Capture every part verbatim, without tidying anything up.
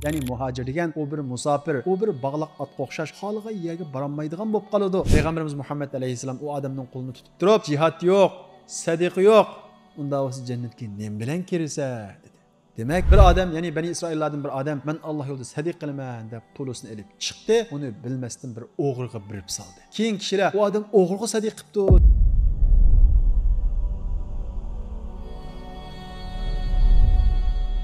يەنى مۇھاجىر دېگەن ئۇ بىر مۇساپىر، ئۇ بىر باغلاق ئاتقا ئوخشاش خالىغان يەرگە بارالمايدىغان بولۇپ قالىدۇ. پەيغەمبىرىمىز مۇھەممەد ئەلەيھىسسالام ئۇ ئادەمنىڭ قولىنى تۇتۇپ تۇرۇپ، جىھاد يوق، سەدىقە يوق، ئۇنداق بولسا جەننەتكە نېمە بىلەن كىرىسەن؟ دېدى. دېمەك، بىر ئادەم، يەنى بەنى ئىسرائىللاردىن بىر ئادەم، مەن ئاللا يولىدا سەدىقە قىلىمەن دەپ پۇلىسىنى ئېلىپ چىقتى، ئۇنى بىلمەستىن بىر ئوغرىغا بېرىپ سالدى. كېيىن كىشىلەر، ئۇ ئادەم ئوغرىغا سەدىقە قىپتۇ.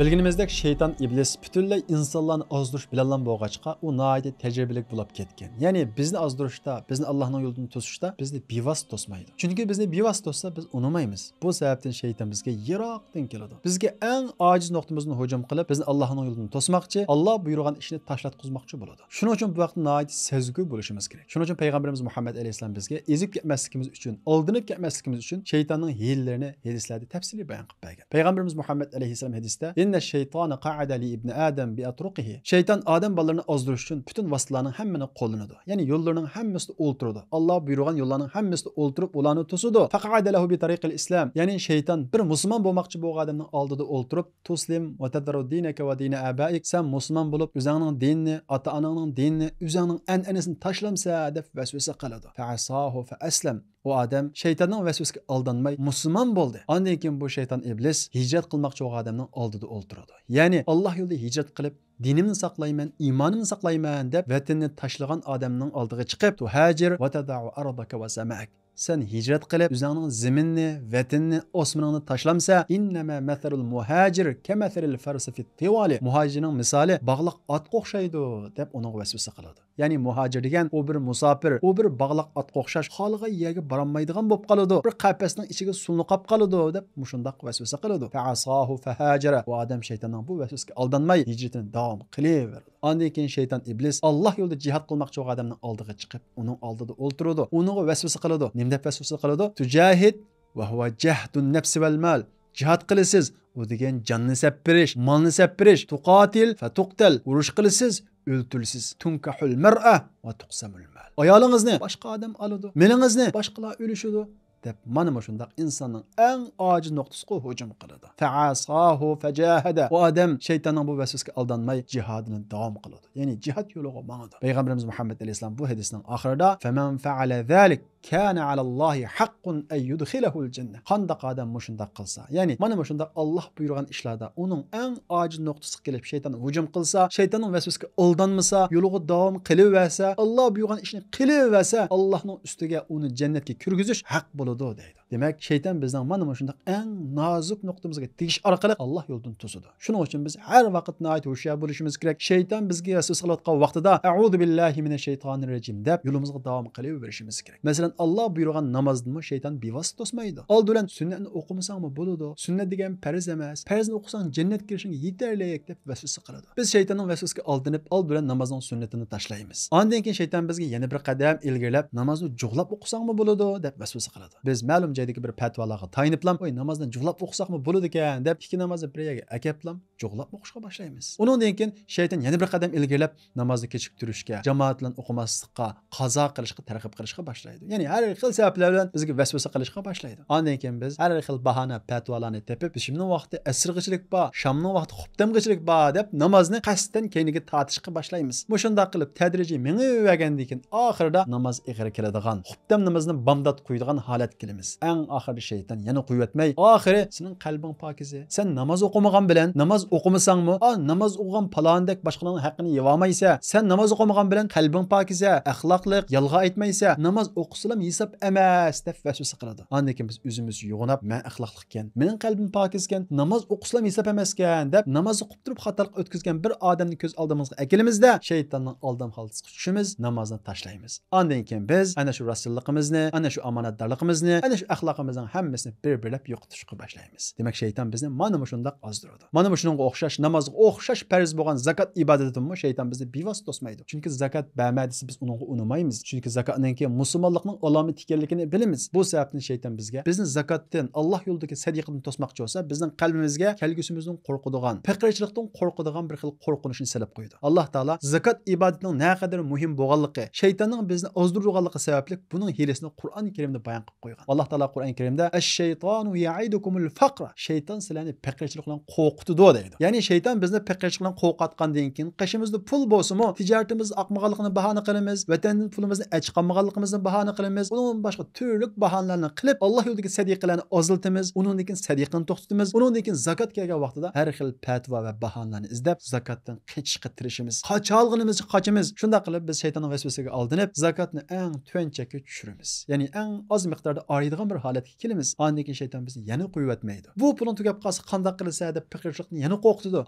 بىلگىنىمىزدەك، شەيتان ئىبلىس پۈتۈنلەي ئىنسانلارنى ئازدۇرۇش بىلەنلا بولغاچقا، ئۇ ناھايىتى تەجرىبىلىك بولاپ كەتكەن. يەنى بىزنى ئازدۇرۇشتا، بىزنى ئاللانىڭ يولىدىن توسۇشتا بىزنى بىۋاسىتە توسمايدۇ. چۈنكى بىزنى بىۋاسىتە توسسا، بىز ئۇنىمايمىز. بۇ سەۋەبتىن شەيتان بىزگە يىراقتىن كېلىدۇ. بىزگە ئەڭ ئاجىز نۇقتىمىزدىن ھۇجۇم قىلىپ، بىزنى ئاللانىڭ يولىدىن توسماقچى، ئاللا بۇيرۇغان ئىشنى تاشلاتقۇزماقچى بولىدۇ. شۇنىڭ ئۈچۈن بۇ ۋاقىتتا ناھايىتى سەزگۈر بولۇشىمىز كېرەك. شۇنىڭ ئۈچۈن پەيغەمبىرىمىز مۇھەممەد ئەلەيھىسسالام بىزگە ئېزىپ كەتمەسلىكىمىز ئۈچۈن، ئالدىنىپ كەتمەسلىكىمىز ئۈچۈن شەيتاننىڭ ھىيلىلىرىنى ھەدىسلەردە تەپسىلىي بايان قىلىپ بەرگەن. پەيغەمبىرىمىز مۇھەممەد ئەلەيھىسسالام ھەدىستە، إن الشيطان قعد لابن آدم بأطرقه. شەيتان ئادەم بالىلىرىنى ئازدۇرۇش ئۈچۈن پۈتۈن ۋاسىتىلەرنىڭ ھەممىنى قوللىنىدۇ. يەنى يوللىرىنىڭ ھەممىسىدە ئولتۇرىدۇ. ئاللا بۇيرۇغان يوللارنىڭ ھەممىسىدە ئولتۇرۇپ، ئۇلارنى توسىدۇ. فقعد له بطريق الإسلام. يەنى شەيتان بىر مۇسۇلمان بولماقچى بولغان ئادەمنىڭ ئالدىدا ئولتۇرۇپ، تسلم وتذر دينك ودين آبائك، سەن مۇسۇلمان بولۇپ، ئۆزۈڭنىڭ دىنىنى، ئاتا-ئاناڭنىڭ دىنىنى، ئۆزۈڭنىڭ ئەنئەنىسىنى تاشلامسەن دەپ ۋەسۋەسە قىلىدۇ. فعصاه فأسلم. ئۇ ئادەم شەيتاننىڭ ۋەسۋەسىگە ئالدانماي مۇسۇلمان بولدى. ئاندىن كېيىن بۇ شەيتان ئىبلىس ھىجرەت قىلماقچى بولغان ئادەمنىڭ ئالدىدا ئولتۇرىدۇ. يەنى ئاللا يولىدا ھىجرەت قىلىپ، دىنىمنى ساقلايمەن، ئىمانىمنى ساقلايمەن دەپ ۋەتىنىنى تاشلىغان ئادەمنىڭ ئالدىغا چىقىپ، تهاجر وتدع أرضك وسماءك. سەن ھىجرەت قىلىپ، ئۆزۈڭنىڭ زېمىنىنى، ۋەتىنىنى، ئاسمىنىڭنى تاشلامسەن، إنما مثل المهاجر كمثل الفرس في الطوال. مۇھاجىرنىڭ مىسالى باغلاق ئاتقا ئوخشايدۇ، دەپ ئۇنىڭغا ۋەسۋەسە قىلىدۇ. يەنى مۇھاجىر دېگەن ئۇ بىر مۇساپىر، ئۇ بىر باغلاق ئاتقا ئوخشاش خالىغان يەرگە بارالمايدىغان بولۇپ قالىدۇ، بىر قەپەسنىڭ ئىچىگە سولىنىپ قالىدۇ، دەپ مۇشۇنداق ۋەسۋەسە قىلىدۇ. فعصاه فهاجر. ئۇ ئادەم شەيتاننىڭ بۇ ۋەسۋەسىگە ئالدانماي، ھىجرىتىنى داۋام قىلىۋېرىدۇ. ئاندىن كېيىن شەيتان ئىبلىس ئاللا يولىدا جىھاد قىلماقچى بولغان ئادەمنىڭ ئالدىغا چىقىپ، ئۇنىڭ ئالدىدا ئولتۇرىدۇ. ئۇنىڭغا ۋەسۋەسە قىلىدۇ. نېمە دەپ ۋەسۋەسە قىلىدۇ؟ تجاهد وهو جهد النفس والمال. جىھاد قىلىسىز، ئۇ دېگەن جاننى سەپ بېرىش، مالنى سەپ بېرىش. تقاتل فتقتل، ئۇرۇش قىلىسىز، ئۆلتۈرۈلىسىز. تنكح المرأة وتقسم المال. ئايالىڭىزنى باشقا ئادەم ئالىدۇ، مېلىڭىزنى باشقىلار ئۈلۈشىدۇ، دەپ مانا مۇشۇنداق ئىنساننىڭ ئەڭ ئاجىز نۇقتىسىغا ھۇجۇم قىلىدۇ. فعصاه فجاهد. ئۇ ئادەم شەيتاننىڭ بۇ ۋەسۋەسىگە ئالدانماي، جىھادىنى داۋام قىلىدۇ. يەنى جىھاد يولىغا ماڭىدۇ. پەيغەمبىرىمىز مۇھەممەد ئەلەيھىسسالام بۇ ھەدىسنىڭ ئاخىرىدا، فمن فعل ذلك كان على الله حق أن يدخله الجنة. قانداق ئادەم مۇشۇنداق قىلسا، يەنى مانا مۇشۇنداق ئاللا بۇيرۇغان ئىشلاردا ئۇنىڭ ئەڭ ئاجىز نۇقتىسىغا كېلىپ شەيتان ھۇجۇم قىلسا، شەيتاننىڭ ۋەسۋەسىگە ئالدانمىسا، يولىغا داۋام قىلىۋەرسە، ئاللا بۇيرۇغان ئىشنى قىلىۋەرسە، ئاللانىڭ ئۈستىگە ئۇنى جەننەتكە كىرگۈزۈش ھەق بولىدۇ، دەيدۇ. دېمەك، شەيتان بىزنىڭ مانا مۇشۇنداق ئەڭ نازۇك نۇقتىمىزغا تېگىش ئارقىلىق ئاللا يولىدىن توسىدۇ. شۇنىڭ ئۈچۈن بىز ھەر ۋاقىت ناھايىتى ھوشيار بولۇشىمىز كېرەك. شەيتان بىزگە ۋەسۋەسە قىلىۋاتقان ۋاقتىدا، أعوذ بالله من الشيطان الرجيم دەپ يولىمىزغا داۋام قىلىۋېرىشىمىز كېرەك. مەسىلەن، ئاللا بۇيرۇغان نامازدىنمۇ شەيتان بىۋاسىتە توسمايدۇ. ئالدى بىلەن سۈننەتنى ئوقۇمىساڭمۇ بولىدۇ. سۈننەت دېگەن پەرز ئەمەس. پەرزنى ئوقۇساڭ جەننەتكە كىرىشىڭگە يېتەرلىك دەپ ۋەسۋەسە قىلىدۇ. بىز شەيتاننىڭ ۋەسۋەسىگە ئالدىنىپ، ئالدى بىلەن نامازنىڭ سۈننىتىنى تاشلايمىز. ئاندىن كېيىن شەيتان بىزگە يەنە بىر قەدەم ئىلگىرىلەپ، نامازنى جۇغلاپ ئوقۇساڭمۇ بولىدۇ دەپ ۋەسۋەسە قىلىدۇ. بىز مەلۇم جايدىكى بىر پەتىۋالارغا تايىنىپلا، ئوي، نامازنى جۇغلاپ ئوقۇساقمۇ بولىدىكەن دەپ، ئىككى نامازنى بىر يەرگە ئەكەپلا جۇغلاپ ئوقۇشقا باشلايمىز. ئۇنىڭدىن كېيىن شەيتان يەنە بىر قەدەم ئىلگىرىلەپ، نامازنى كېچىكتۈرۈشكە، جامائەت بىلەن ئوقۇماسلىققا، قازا قىلىشقا تەرغىب قىلىشقا باشلايدۇ. يەنى ھەر خىل سەۋەبلەر بىلەن بىزگە ۋەسۋەسە قىلىشقا باشلايدۇ. ئاندىن كېيىن بىز ھەر خىل باھانە، پەتىۋالارنى تېپىپ، پېشىمنىڭ ۋاقتى ئەسىرغىچىلىك بار، شامنىڭ ۋاقتى خۇپتەمگىچىلىك بار دەپ نامازنى قەستەن كەينىگە تارتىشقا باشلايمىز. مۇشۇنداق قىلىپ تەدرىجىي مېڭىۋەرگەندىن كېيىن ئاخىرىدا ناماز ئېغىر كېلىدىغان، خۇپتەم نامىزىنى بامدات قويىدىغان ھالەتكە كېلىمىز. ئەڭ ئاخىرىدا شەيتان يەنە قويۇۋەتمەي، ئاخىرى سېنىڭ قەلبىڭ پاكىزە. سەن ناماز ئوقۇمىغان بىلەن، ناماز ئوقۇمىساڭمۇ، ئا، ناماز ئوقۇغان پالانىدەك باشقىلارنىڭ ھەققىنى يېۋالمايسەن. سەن ناماز ئوقۇمىغان بىلەن قەلبىڭ پاكىزە، ئەخلاقلىق، يالغان ئېيتمايسەن. ناماز ئوقۇسىلام ھېساب ئەمەس دەپ ۋەسۋەسە قىلىدۇ. ئاندىن كېيىن بىز ئۆزىمىزنى يوغىناپ، مەن ئەخلاقلىقكەن، مېنىڭ قەلبىم پاكىزكەن، ناماز ئوقۇسىلام ھېساب ئەمەسكەن دەپ ناماز ئوقۇپ تۇرۇپ خاتالىق ئۆتكۈزگەن بىر ئادەمنى كۆز ئالدىمىزغا ئەكېلىمىزدە، شەيتاننىڭ ئالدام خالتىسىغا چۈشىمىز، نامازنى تاشلايمىز. ئاندىن كېيىن بىز ئەنە شۇ راستچىللىقىمىزنى، ئەنە شۇ ئامانەتدارلىقىمىزنى، ئەنە شۇ ئەخلاقىمىزنىڭ ھەممىسىنى بىر-بىرلەپ يوقىتىشقا باشلايمىز. دېمەك، شەيتان بىزنى مانا مۇشۇنداق ئازدۇرىدۇ. مانا مۇشۇنىڭغا ئوخشاش، نامازغا ئوخشاش پەرز بولغان زاكات ئىبادىتىمۇ شەيتان بىزنى بىۋاسىتە توسمايدۇ. چۈنكى زاكات بەرمە دېسە، بىز ئۇنىڭغا ئۇنىمايمىز. چۈنكى زاكاتنىڭكى مۇسۇلمانلىقنىڭ ئالامىتى ئىكەنلىكىنى بىلىمىز. بۇ سەۋەبتىن شەيتان بىزگە بىزنى زاكاتتىن، ئاللا يولىدىكى سەدىقىدىن توسماقچى بولسا، بىزنىڭ قەلبىمىزگە كەلگۈسىمىزدىن قورقىدىغان، پېقىرچىلىقتىن قورقىدىغان بىر خىل قورقۇنچنى سېلىپ قويىدۇ. ئاللا تائالا زاكات ئىبادىتىنىڭ نەقەدەر مۇھىم بولغانلىقى، شەيتاننىڭ بىزنى ئازدۇرىدىغانلىقى سەۋەبلىك بۇنىڭ ھىيلىسىنى قۇرئان كەرىمدە بايان قىلىپ قويغان. ئاللا تائالا قۇرئان كەرىمدە، «الشيطان يعدكم الفقر»، شەيتان سىلەرنى پېقىرچىلىق بىلەن قورقۇتىدۇ دەيدۇ. يەنى شەيتان بىزنى پېقىرچىلىق بىلەن قورقۇتقاندىن كېيىن، قېشىمىزدا پۇل بولسىمۇ، تىجارىتىمىز ئاقمىغانلىقىنى باھانە قىلىمىز، ۋەتەندىن پۇلىمىزنى ئەچىقالمىغانلىقىمىزنى باھانە قىلىمىز، ئۇنىڭدىن باشقا تۈرلۈك باھانىلەرنى قىلىپ، ئاللا يولىدىكى سەدىقىلەرنى ئازلىتىمىز، ئۇنىڭدىن كېيىن سەدىقىنى توختىتىمىز، ئۇنىڭدىن كېيىن زاكات كەلگەن ۋاقتىدا ھەر خىل پەتىۋا ۋە باھانىلەرنى ئىزدەپ، زاكاتتىن قېچىشقا تىرىشىمىز. قاچالىغىنىمىزچە قاچىمىز. شۇنداق قىلىپ، بىز شەيتاننىڭ ۋەسۋەسىگە ئالدىنىپ، زاكاتنى ئەڭ تۆۋەن چەككە چۈشۈرىمىز. يەنى ئەڭ ئاز مىقداردا ئايرىيدىغان بىر ھالەتكە كېلىمىز. ئاندىن كېيىن شەيتان بىزنى يەنە قويۇۋەتمەيدۇ. بۇ پۇلۇڭ تۈگەپ قالسا قانداق قىلىسەن دەپ پېقىرچىلىقتىن يەنە قورقۇتىدۇ.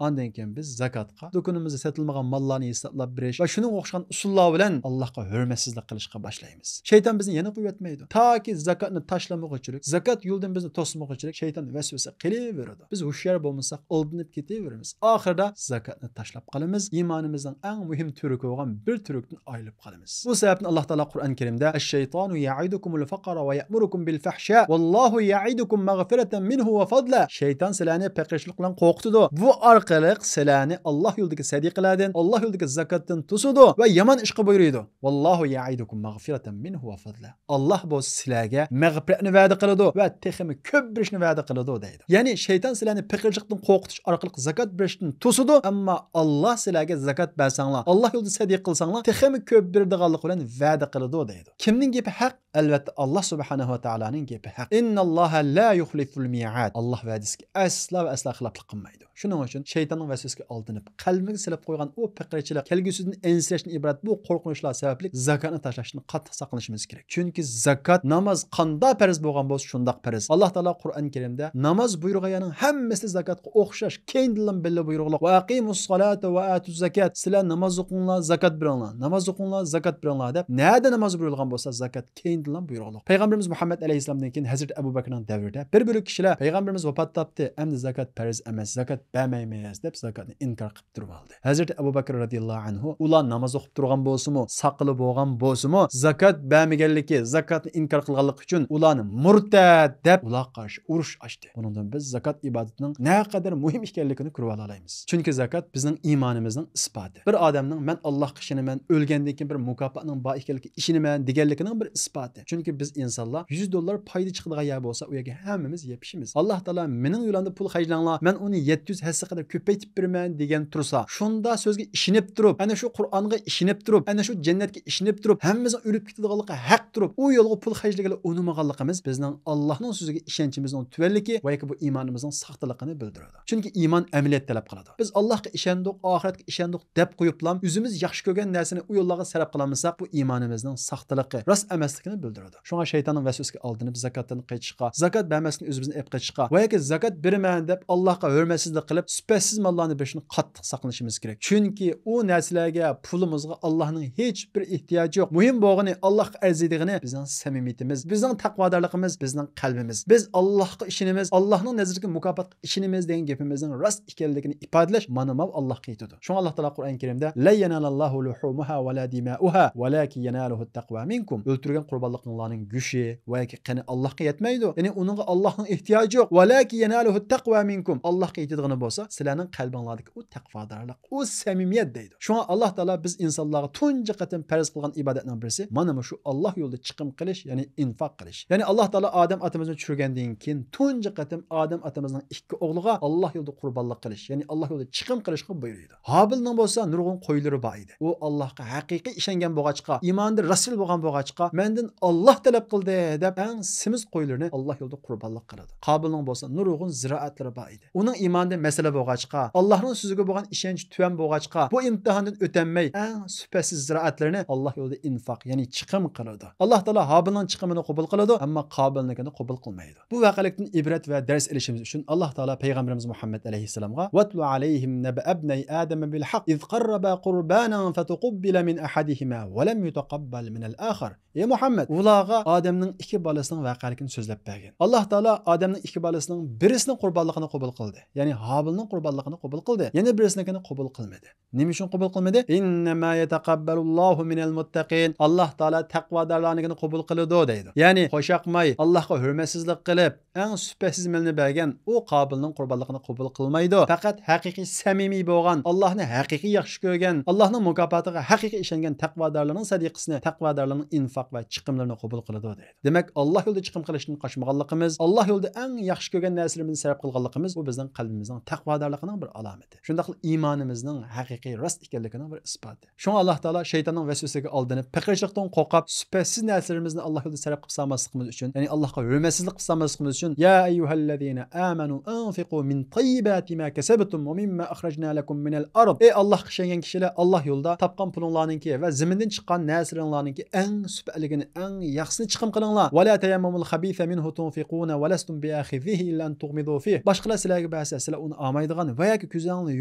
ئاندىن كېيىن بىز زاكاتقا، دۇكىنىمىزدا سېتىلمىغان ماللارنى ھېسابلاپ بېرىش ۋە شۇنىڭغا ئوخشىغان ئۇسۇللار بىلەن ئاللاھقا ھۆرمەتسىزلىك قىلىشقا باشلايمىز. شەيتان بىزنى يەنە قويۇۋەتمەيدۇ. تاكى زاكاتنى تاشلىمىغۇچىلىك، زاكات يولىدىن بىزنى توسمىغۇچىلىك شەيتان ۋەسۋەسە قىلىۋېرىدۇ. بىز ھوشيار بولمىساق، ئالدىنىپ كېتىۋېرىمىز. ئاخىرىدا زاكاتنى تاشلاپ قالىمىز. ئىمانىمىزنىڭ ئەڭ مۇھىم تۈۋرۈكى بولغان بىر تۈۋرۈكتىن ئايرىلىپ قالىمىز. بۇ سەۋەبتىن ئاللا تائالا قۇرئان كەرىمدە، «الشيطان يعدكم الفقر ويأمركم بالفحشاء والله يعدكم مغفرة منه وفضلا.» شەيتان سىلەرنى پېقىرچىلىق بىلەن قورقۇتىدۇ. بۇ ئارقىلىق سىلەرنى ئاللا يولىدىكى سەدىقىلەردىن، ئاللا يولىدىكى زاكاتتىن توسىدۇ ۋە يامان ئىشقا بۇيرۇيدۇ. «والله يعدكم مغفرة منه وفضلا.» ئاللا بولسا سىلەرگە مەغپىرەتنى ۋەدە قىلىدۇ ۋە تېخىمۇ كۆپ بېرىشنى ۋەدە قىلىدۇ دەيدۇ. يەنى شەيتان سىلەرنى پېقىرچىلىقتىن قورقۇتۇش ئارقىلىق زاكات بېرىشتىن توسىدۇ، ئەمما ئاللا سىلەرگە زاكات بەرسەڭلار، ئاللا يولىدا سەدىقە قىلساڭلار، تېخىمۇ كۆپ بېرىدىغانلىقى بىلەن ۋەدە قىلىدۇ دەيدۇ. كىمنىڭ گېپى ھەق؟ ئەلۋەتتە، ئاللا سۇبھانەھۇ ۋە تائالانىڭ گېپى ھەق. «إن الله لا يخلف الميعاد.» ئاللا ۋەدىسىگە ئەسلا ۋە ئەسلا خىلاپلىق قىلمايدۇ. شۇنىڭ ئۈچۈن شەيتاننىڭ ۋەسۋەسىگە ئالدىنىپ، قەلبىمىزگە سېلىپ قويغان ئۇ پېقىرچىلىق، كەلگۈسىدىن ئەنسىرەشتىن ئىبارەت بۇ قورقۇنچلار سەۋەبلىك زاكاتنى تاشلاشتىن قاتتىق ساقلىنىشىمىز كېرەك. چۈنكى زاكات ناماز قانداق پەرز بولغان بولسا، شۇنداق پەرز. ئاللا تائالا قۇرئان كەرىمدە، ناماز بۇيرۇغان يەرنىڭ ھەممىسى زاكاتقا ئوخشاش، كەينىدىنلا بىللە بۇيرۇغلۇق. «وأقيموا الصلاة وآتوا الزكاة.» سىلەر ناماز ئوقۇڭلار، زاكات بېرىڭلار. ناماز ئوقۇڭلار، زاكات بېرىڭلار دەپ نەدە ناماز بۇيرۇلغان بولسا، زاكات كەينىدىنلا بۇيرۇغلۇق. پەيغەمبىرىمىز مۇھەممەد ئەلەيھىسسالامدىن كېيىن ھەزرىتى ئەبۇ بەكرىنىڭ دەۋرىدە بىر بۆلەك كىشىلەر، پەيغەمبىرىمىز ۋاپات تاپتى، ئەمدى زاكات پەرز ئەمەس، زاكات بەرمەيمىز دەپ زاكاتنى ئىنكار قىلىپ تۇرۇۋالدى. ھەزرىتى ئەبۇ بەكرى رەزىياللاھۇ ئەنھۇ، ئۇلار ناماز ئوقۇپ تۇرغان بولسىمۇ، ساقىلى بولغان بولسىمۇ، زاكات بەرمىگەنلىكى، زاكاتنى ئىنكار قىلغانلىقى ئۈچۈن ئۇلارنى مۇرتەد دەپ، ئۇلارغا قارشى ئۇرۇش ئاچتى. بۇنىڭدىن بىز زاكات ئىبادىتىنىڭ نەقەدەر مۇھىم ئىكەنلىكىنى كۆرۈۋالالايمىز. چۈنكى زاكات بىزنىڭ ئىمانىمىزنىڭ ئىسپاتى. بىر ئادەمنىڭ «مەن ئاللاھقا ئىشىنىمەن، ئۆلگەندىن كېيىن بىر مۇكاپاتنىڭ بار ئىكەنلىكىگە ئىشىنىمەن» دېگەنلىكىنىڭ بىر ئىسپاتى. چۈنكى بىز ئىنسانلار يۈز دوللار پايدا چىقىدىغان يەر بولسا، ئۇ يەرگە ھەممىمىز يېپىشىمىز. ئاللاھ تائالا «مېنىڭ يولۇمدا پۇل خەجلەڭلار، مەن ئۇنى يەتتە يۈز ھەسسە قەدەر كۆپەيتىپ بېرىمەن» دېگەن تۇرسا، شۇندا سۆزگە ئىشىنىپ تۇرۇپ، ئەنە شۇ قۇرئانغا ئىشىنىپ تۇرۇپ، ئەنە شۇ جەننەتكە ئىشىنىپ تۇرۇپ، ھەممىمىزنىڭ ئۆلۈپ كېتىدىغانلىقى ھەق تۇرۇپ، ئۇ يولغا پۇل خەجلىگىلى ئۇنىمىغانلىقىمىز بىزنىڭ ئاللاھنىڭ سۆزىگە ئىشەنچىمىزنىڭ تۆۋەنلىكى ۋە ياكى بۇ ئىمانىمىزنىڭ ساختىلىقىنى بىلدۈرىدۇ. چۈنكى ئىمان ئەمەلىيەت تەلەپ قىلىدۇ. بىز ئاللاھقا ئىشەندۇق، ئاخىرەتكە ئىشەندۇق دەپ قويۇپلام، ئۆزىمىز ياخشى كۆرگەن نەرسىنى ئۇ يوللارغا سەرپ قىلالمىساق، بۇ ئىمانىمىزنىڭ ساختىلىقى، راست ئەمەسلىكىنى بىلدۈرىدۇ. شۇڭا شەيتاننىڭ ۋەسۋەسىگە ئالدىنىپ، زاكاتتىن قېچىشقا، زاكات بەرمەستىن ئۆزىمىزنى ئېپ قېچىشقا ۋە ياكى زاكات بېرىمەن دەپ ئاللاھقا ھۆرمەتسىزلىك قىلىپ، سۈپەتسىز ماللارنى بېرىشتىن قاتتىق ساقلىنىشىمىز كېرەك. چۈنكى ئۇ نەرسىلەرگە، پۇلىمىزغا ئاللاھنىڭ ھېچ بىر ئېھتىياجى يوق. مۇھىم بولغىنى، ئاللاھقا ئەرزىيدىغىنى بىزنىڭ سەمىمىيىتىمىز، بىزنىڭ تەقۋادارلىقىمىز، بىزنىڭ قەلبىمىز. بىز ئاللاھقا ئىشىنىمىز، ئاللاھنىڭ نەزىرىدىكى مۇكاپاتقا ئىشىنىمىز دېگەن گېپىمىزنىڭ راست ئىكەنلىكىنى ئىپادىلەش مانا ماۋۇ ئاللاھقا يېتىدۇ. شۇڭا ئاللاھ تائالا قۇرئان كەرىمدە، «لن ينال الله لحومها ولا دماؤها ولكن يناله التقوى منكم.» ئۆلتۈرگەن قۇربانلىقىڭلارنىڭ گۆشى ۋە ياكى قېنى ئاللاھقا يەتمەيدۇ. يەنى ئۇنىڭغا ئاللاھنىڭ ئېھتىياجى يوق. ولكن يناله التقوى منكم. ئاللاھقا يېتىدىغىنى بولسا، سىلەرنىڭ قەلبىڭلاردىكى ئۇ تەقۋادارلىق، ئۇ سەمىمىيەت دەيدۇ. شۇڭا ئاللاھ تائالا بىز ئىنسانلارغا تۇنجى قېتىم پەرز قىلغان ئىبادەتنىڭ بىرسى مانا مۇشۇ ئاللاھ يولىدا چىقىم قىلىش، يەنى ئىنفاق قىلىش. يەنى ئاللاھ تائالا ئادەم ئاتىمىزنى چۈشۈرگەندىن كېيىن تۇنجى قېتىم ئادەم ئاتىمىزنىڭ ئىككى ئوغلىغا ئاللاھ يولىدا قۇربانلىق قىلىش، يەنى ئاللاھ يولىدا چىقىم قىلىشقا بۇيرۇيدۇ. ھابىلنىڭ بولسا نۇرغۇن قويلىرى بار ئىدى. ئۇ ئاللاھقا ھەقىقىي ئىشەنگەن بولغاچقا، ئىمانىدا راسىل بولغان بولغاچقا، مەندىن ئاللاھ تەلەپ قىلدى دەپ ئەڭ سېمىز قويلىرىنى ئاللاھ يولىدا قۇربانلىق قىلىدۇ. قابىلنىڭ بولسا نۇرغۇن زىرائەتلىرى بار ئىدى. ئۇنىڭ ئىمانىدا مەسىلە بولغاچقا، ئاللاھنىڭ سۆزىگە بولغان ئىشەنچى تۆۋەن بولغاچقا، بۇ ئىمتىھاندىن ئۆتەلمەي، ئەڭ سۈپەتسىز زىرائەتلىرىنى ئاللاھ يولىدا ئىنفاق، يەنى چىقىم قىلىدۇ. ئاللاھ تائالا ھابىلنىڭ چىقىمىنى قوبۇل قىلىدۇ، ئەمما قابىلنىڭكىنى قوبۇل قىلمايدۇ. بۇ ۋەقەلىكتىن ئىبرەت ۋە دەرس ئېلىشىمىز ئۈچۈن ئاللاھ تائالا پەيغەمبىرىمىز مۇھەممەد ئەلەيھىسسالامغا، «واتل عليهم نبأ ابني آدم بالحق إذ قربا قربانا فتقبل من أحدهما ولم يتقبل من الآخر.» ئەي مۇھەممەد، ئۇلارغا ئادەمنىڭ ئىككى بالىسىنىڭ ۋەقەلىكىنى سۆزلەپ بەرگىن. ئاللاھ تائالا ئادەمنىڭ ئىككى بالىسىنىڭ بىرىسىنىڭ قۇربانلىقىنى قوبۇل قىلدى. يەنى ھابىلنىڭ قۇربانلىقىنى قوبۇل قىلدى. يەنە بىرىسىنىڭكىنى قوبۇل قىلمىدى. نېمە ئۈچۈن قوبۇل قىلمىدى؟ «إنما يتقبل الله من المتقين.» ئاللاھ تائالا تەقۋادارلارنىڭكىنى قوبۇل قىلىدۇ دەيدۇ. يەنى خۇشياقماي، ئاللاھقا ھۆرمەتسىزلىك قىلىپ، ئەڭ سۈپەتسىز مېلىنى بەرگەن ئۇ قابىلنىڭ قۇربانلىقىنى قوبۇل قىلمايدۇ. پەقەت ھەقىقىي سەمىمىي بولغان، ئاللاھنى ھەقىقىي ياخشى كۆرگەن، ئاللاھنىڭ مۇكاپاتىغا ھەقىقىي ئىشەنگەن تەقۋادارلارنىڭ سەدىقىسىنى، تەقۋادارلارنىڭ ئىنفاق ۋە چىقىملىرىنى قوبۇل قىلىدۇ، دەيدۇ. دېمەك، ئاللاھ يولىدا چىقىم قىلىشتىن قاچمىغانلىقىمىز، ئاللاھ يولىدا ئەڭ ياخشى كۆرگەن نەرسىلىرىمىزنى سەرپ قىلغانلىقىمىز، بۇ بىزنىڭ قەلبىمىزنىڭ تەقۋادارلىقىنىڭ بىر ئالامىتى. شۇنداقلا ئىمانىمىزنىڭ ھەقىقىي راست ئىكەنلىكىنىڭ بىر ئىسپاتى. شۇڭا ئاللاھ تائالا شەيتاننىڭ ۋەسۋەسىگە ئالدىنىپ، پېقىرچىلىقتىن قورقۇپ، سۈپەتسىز نەرسىلىرىمىزنى ئاللاھ يولىدا سەرپ قىلىپ سالماسلىقىمىز ئۈچۈن، يەنى ئاللاھقا ھۆرمەتسىزلىك قىلىپ سالماسلىقىمىز ئۈچۈن، يا ئەييۇھەللەزىنە ئامەنۇ ئەنفىقۇ مىن تەييىباتى ما كەسەبتۇم ۋە مىمما ئەخرەجنا لەكۇم مىنەل ئەرد. ئەي ئاللاھقا ئىشەنگەن كىشىلەر، ئاللاھ يولىدا تاپقان پۇلۇڭلارنىڭكى ۋە زېمىندىن چىققان نەرسىلىرىڭلارنىڭكى ئەڭ سۈپەتلىكىنى، ئەڭ ياخشىسىنى چىقىم قىلىڭلار. ۋە لا تەيەممەمۇل خەبىسە مىنھۇ تۇنفىقۇنە ۋە لەستۇم بىئاخىزىھى ئىللا ئەن تۇغمىزۇ فىھ. باشقىلار سىلەرگە بەرسە، سىلەر ئۇنى ئالمايدىغان ۋە ياكى كۆزلىرىڭلارنى